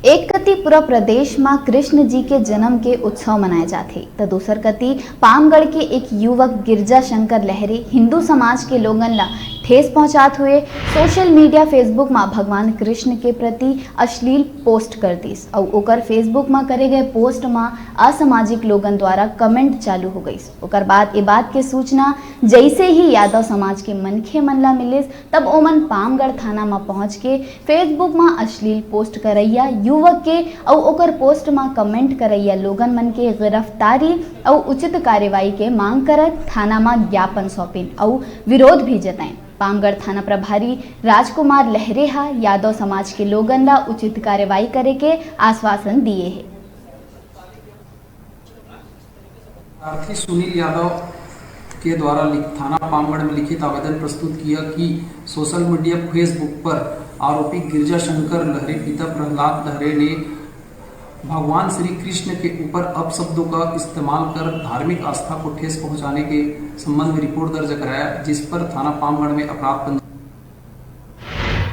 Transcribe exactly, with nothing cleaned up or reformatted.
एक कति पूरा प्रदेश म कृष्ण जी के जन्म के उत्सव मनाए जाथे, त दूसर कति पामगढ़ के एक युवक गिरजा शंकर लहरे हिंदू समाज के लोगन ला ठेस पहुंचात हुए सोशल मीडिया Facebook म भगवान कृष्ण के प्रति अश्लील पोस्ट कर दिस अउ ओकर Facebook म करे गए पोस्ट म असामाजिक लोगन द्वारा कमेंट चालू हो गइस। ओकर बाद ए बात के सूचना जइसे ही यादव समाज के मनखे मन ला मिलिस, तब ओमन पामगढ़ थाना म पहुंच के Facebook म अश्लील पोस्ट करइया युवक के अउ ओकर पोस्ट म कमेंट करइया लोगन मन के गिरफ्तारी अउ उचित कार्रवाई के मांग करत थाना म ज्ञापन सौंपिन अउ विरोध भी जताइन। पामगढ़ थाना प्रभारी राजकुमार लहरे ह यादव समाज के लोगन ला उचित कार्रवाई करे के आश्वासन दिए हे। प्रार्थी सुनील यादव के द्वारा लिख-, थाना पामगढ़ में लिखित आवेदन प्रस्तुत किया कि सोशल मीडिया Facebook पर आरोपी गिरजा शंकर लहरे पिता प्रहलाद लहरे ने भगवान श्री कृष्ण के ऊपर अपशब्दों का इस्तेमाल कर धार्मिक आस्था को ठेस पहुंचाने के संबंध में रिपोर्ट दर्ज कराया, जिस पर थाना पामगढ़ में अपराध पंजीकृत